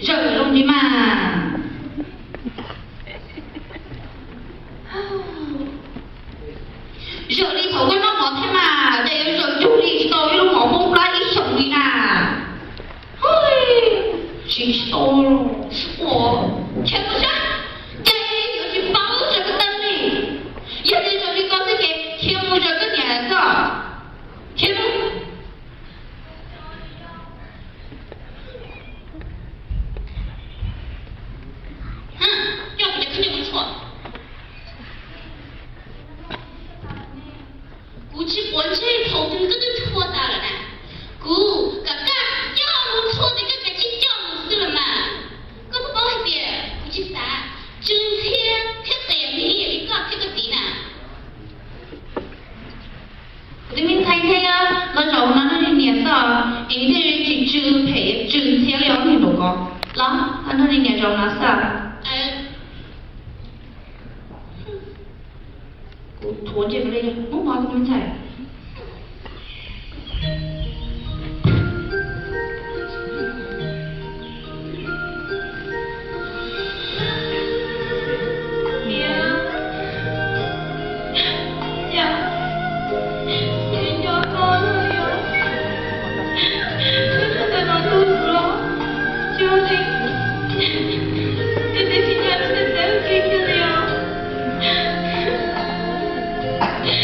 Zawm zoo li mas. Zawm li thaum koj noj mov thiab mas, ces yuav zawm cuag li tsis tau ib lub mov poob plab ib xyoos li na. Tsis tau, ua, khiav mus saib, ces yuav tsis paub zawm koj teeb li. Yog tias zawm li koj xwb ces khiav mus zawm koj niam xwb. Khiav mus. Coj kuv cov khaub ncaws mus tshuaj. Kuv tsis quav ntsej thaum twg koj twb tshuaj tas lawm na. Kuv kom koj coj mus tshuaj ces koj kav tsij coj mus xwb los mas. Koj puas paub hais tias kuv tsis xav tsw ntxhiab thiab qias miv li koj thiab koj txiv na. Kuv tus me ntxhais nthe, los zaum no nrog niag niam xwb, es thiaj tsis tsw phem tsw ntxhiab li os niag nraum ko. Los, los nrog niag niam zaum no xwb. Kuv thuav ntsej li, muab mov kuv tus me ntxhais.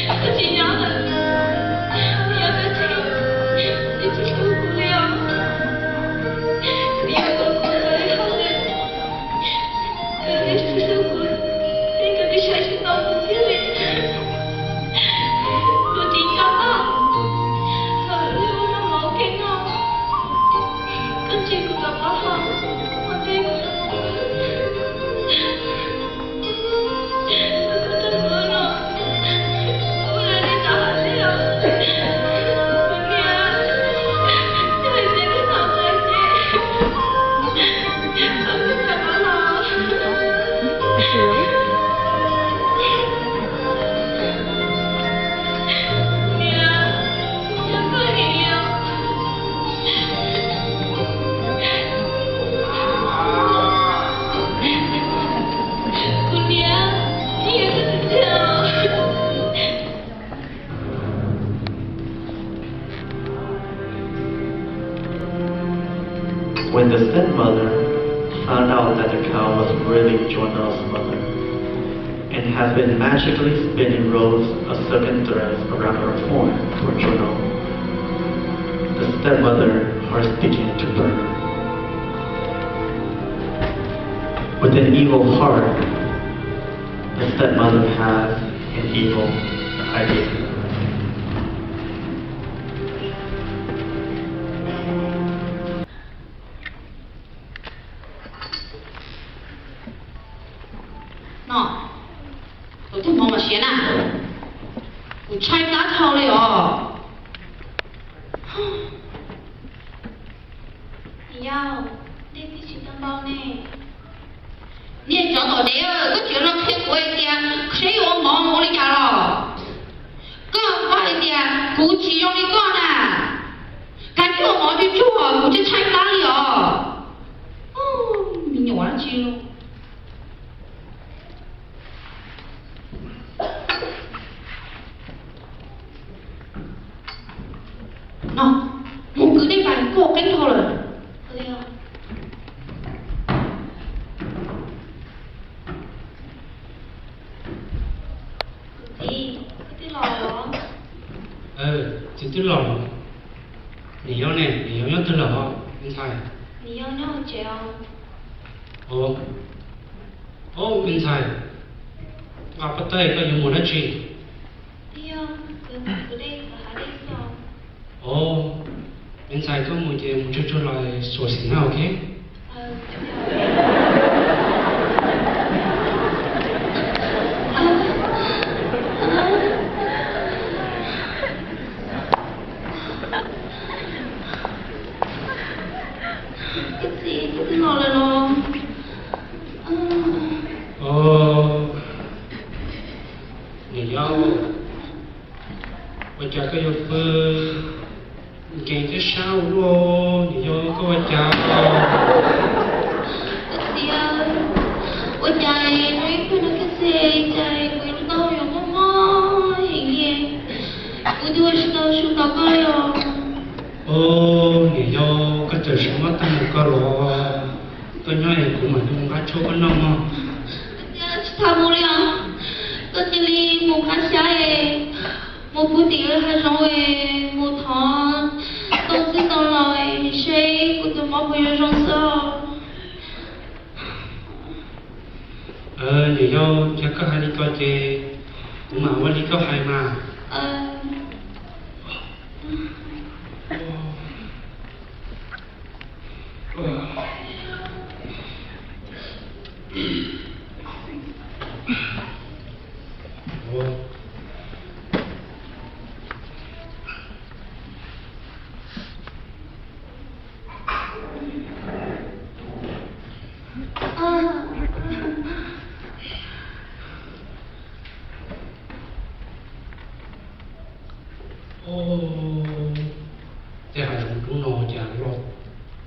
Koj tsis nyob lawm, koj yuav tau tseg, neb tsis hlub kuv li os. Koj yuav ua kuv txawv li hauj lwm, koj neb tsis hlub kuv, neb koj twb saib tsis taus kuv kiag li. Kuv tsis nco qab, thaum wb ua noj mov ua ke no, koj tseg kuv rov qab los, ua ntej kuv rov mus. When the stepmother found out that the cow was really Juno's mother and has been magically spinning rows of silken threads around her form for Juno, the stepmother heart began to burn. With an evil heart, the stepmother has an evil idea. No, tus tug hmov mas siav na, kuv tshaib plab dhau li os. Niam yau, dej twb tsis tau ntau ne. Niag tsov tom dev, koj tseem los qhia kuv hais tias seb yuav ua mov ua li cas los? Koj paub hais tias kuv tsis zoo li koj na. Kav tsij ua mov tsuag tsuag, kuv tshaib tshaib plab li os. Me nyuam dab tsi los. No, mus kwv dej pais, kuj qeeb dhau lawm. Kuv txiv, koj twb los los? Kuv txiv twb los. Niam yau ne, niam yau nyob twg lawm os me ntxhais? Niam yau nyob hauv tsev os. Os, me ntxhais, nqa pob tawb koj yuav mus dab tsi? Os, me ntxhais, koj mus ces mus tsuag tsuag los xyuas xim na, ok? Koj txiv, koj twb los lawm los? Niam yau, ua cas koj yuav pw Kev thiab sab ua luaj, niam yau koj ua cas? Koj txiv, ua cas nyob ib pliag no kiag xwb cas kuv lub taub hau yuav mob mob heev li, kuv twb ua tsis tau su tos koj li os. Niam yau, koj txawm tsis mob taub hau koj los, koj nyob es kuv mam li mus nqa tshuaj koj noj mog. Koj txiv, tsis tham mus li os, koj cia li mus nqa xyab es mus puag tim hav zoov es mus thov ntoo txwj ntoo laus es seb kuv tus mob puas yuav zoo xwb. Niam yau, yog koj hais li ko ces kuv mam ua li koj hais mas. Tej hav zoov hnub no cas los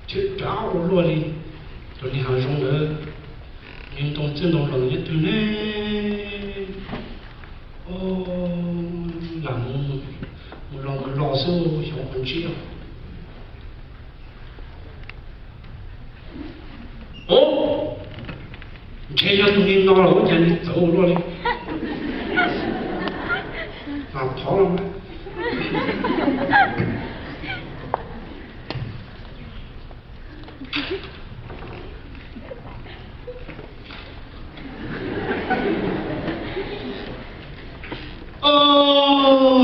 chwb rau ua luaj li. Cov niag hav zoov ntawd, niag ntoo txwj ntoo laus nyob twg ne? Lam mus los mus los xwb xyov puas ntsib os. Ntshe yog tus niag no los ua cas nws txawv ua luaj li. Lam thov los mas.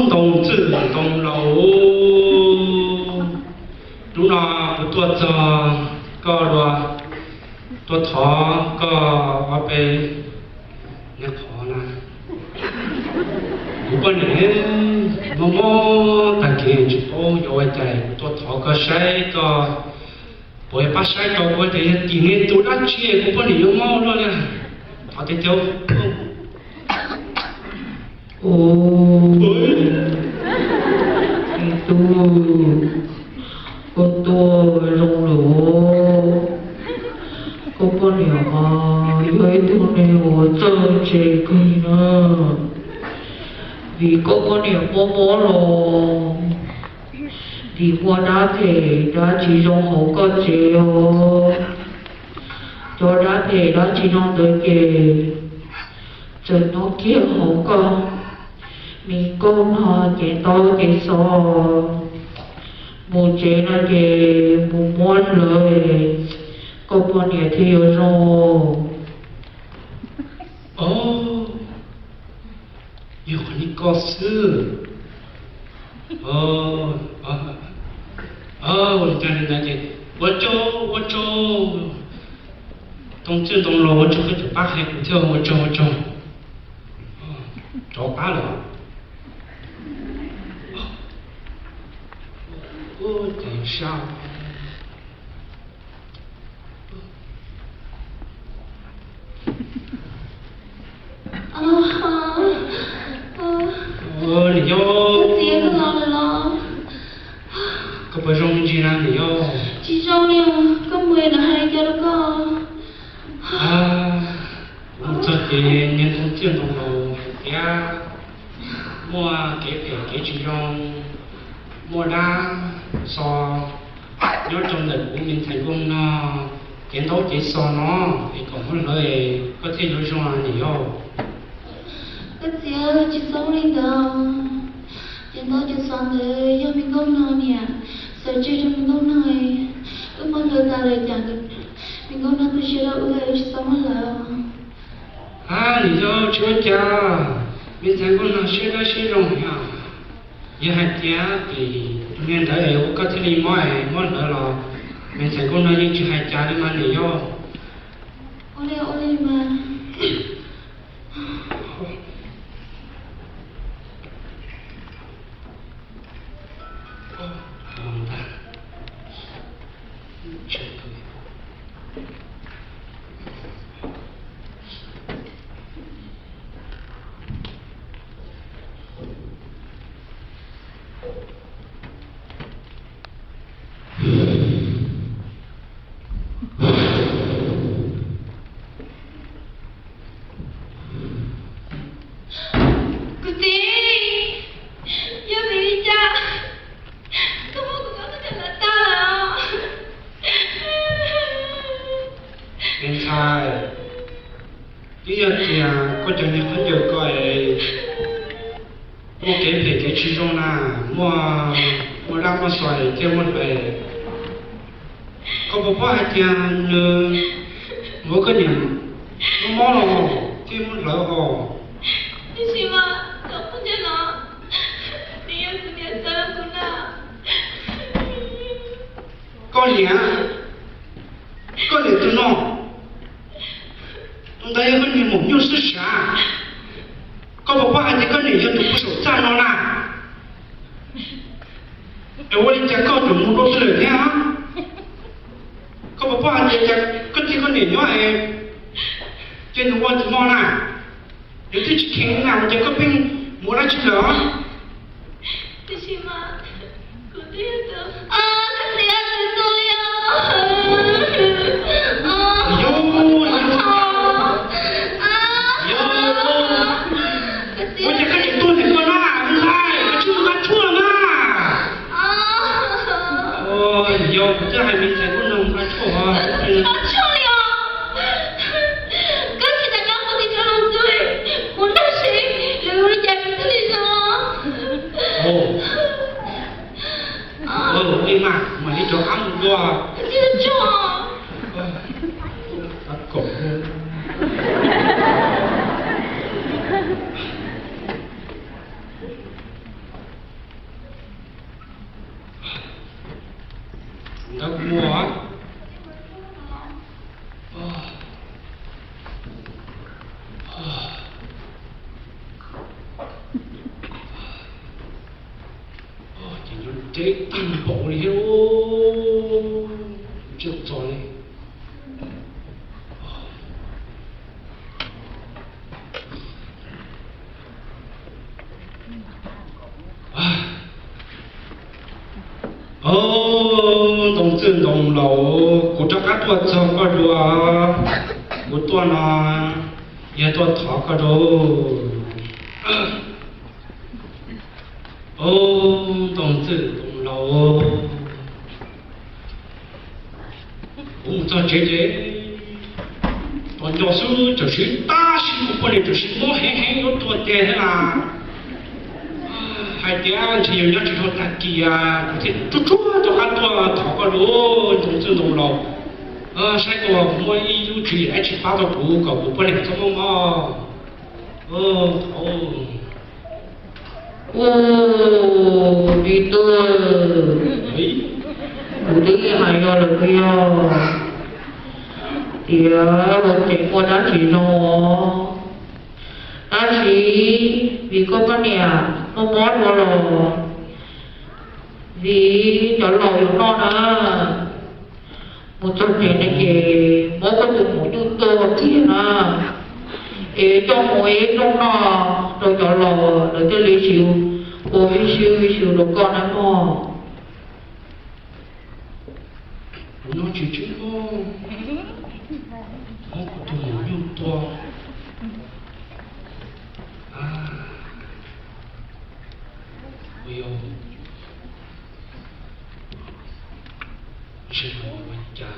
Ntoo txwj ntoo laus, hnub no kuv tuaj txog koj dua, tuaj thov koj ob peb niag qhov na. Kuv poj niam mob mob tag kev tsis paub yuav ua cas, kuv tuaj thov koj saib koj puas pab saib tau kuv tias yog tim niag tus dab tsi kuv poj niam yuav mob luaj li. Thov tiag tiag. Tus, koj tuaj zoo lawm. Koj poj niam mas yog ib tug neeg uas txawj ntse kawg na, vim koj poj niam mob mob los nim muaj dab phem dab tsis zoo hauv koj tsev os. Cov dab phem dab tsis zoo ntawd ces txawm nyob kiag hauv koj me nkauj no cev ntaub cev xov, mus tsev no ces mus muab lawv, koj poj niam thiaj yuav zoo. Yog qhov li ko xwb. Ua li cas li ntawd ces ua tsaug ua tsaug. Ntoo txwj ntoo laus, ua tsaug koj tseem pab hais kuv thiab, ua tsaug ua tsaug. Rov qab lawm. Ua cas sab. Niam yau, koj puas zoo me ntsis na niam yau? Tsis zoo li os, koj mus lawv hais li cas rau koj? Kuv mus txog ces niag ntoo txwj ntoo laus hais tias muaj kev phem kev tsis zoo, muaj dab xo nyob rau ntawm kuv me ntxhais nkauj no cev ntaub cev xov no, es kom muab lawv koj thiaj yuav zoo niam yau. Koj txiv, tsis txhob li ntawd. Cev ntaub cev xov ntawd yog me nkauj no niam xav tseg rau me nkauj no, wb muab hlawv tas lawm cas me nkauj no tu siab rau wb, wb tsis txhob muab hlawv. Niam yau, tsis ua cas, me ntxhais nkauj no siab dawb siab zoo heev. Yog hais tias vim tus niag ntawd es ua koj thiaj li mob es muab hlawv los me ntxhais nkauj no yeej tsis hais cas li mas niam yau. Ua li, ua li mas. Kuv txiv, yog vim li cas koj muab kuv cov khaub ncaws ntawd tag lawm? Me ntxhais, twb yog tias koj cov niag khaub ncaws ko es muaj kev phem kev tsis zoo na, muaj, muaj dab muaj xuas thiaj muab hlawv. Koj puas paub hais tias nws muab koj niam mob mob los thiaj muab hlawv os? Tiam sis mas cov khaub ncaws no nws yog kuv niam txawv rau kuv na. Koj niam? Koj niam tus no? Tus ntawd yog koj niam maum nyuj xwb sav. Koj puas paub hais tias koj niam yog tus puag saum txaj no na? Es ua li cas koj tseem mus dua twg lawm thiab? Koj puas paub hais tias koj txiv koj niam nyob es ces nws ua tsis mog na, nws twb tsis kheev na, ua cas koj pheej mus dab tsi lawm? Tiam sis mas kuv twb yog tus, kuv twb yog tus xu li os. Yog, yog, ua cas koj tseem tuag ntawm koj na, me ntxhais, koj tsis mus nqa tshuaj los mas. Yog, kuv twb hais me ntxhais koj nqa tshuaj os. Nqa tshuaj li os. Koj tsis tas nyob kuv tsis tshua los ntxwg, kuv nrog siv, lwm ua li cas kuv thiaj li zoo. Ua li mas, mam li rov qab mus dua. Koj tsis tshua. Kaum. Ntawd kuv mus. Ces nyob deb tag npaum li thiab, tsis txog li. Ntoo txwj ntoo laus, kuv rov qab tuaj txog koj dua, kuv tuaj no yog tuaj thov koj dua. Ntoo txwj ntoo laus, kuv mus txog tsev ces tos nco xwb, tam sim tab sis kuv poj niam tam sim mob heev heev yuav tuag tiag thiab las. Hais tias ntshe yog nyob tsis dhau tag kis, kuv thiaj tsuag tsuag rov qab tuaj thov koj dua, ntoo txwj ntoo laus. Saib koj muaj ib lub tswv yim dab tsi pab tau kuv kom kuv poj niam txhob mob mob. Ub, tij Twj, kuv twb hais yog lawm tiag tias luag tsev muaj dab tsi zoo, tab sis vim koj poj niam mob mob dua los vim cov laus yuav noj na. Mus txog tsev no ces muab koj tus maum nyuj tua kiag na, es coj mus ib rooj noj rau cov laus, lawv thiaj li tsis ua vij sib vij sw rau koj na mog. Kuv nyob tsis tsib mog, muab kuv tus maum nyuj tua. Ua yog ntshe kuv ua cas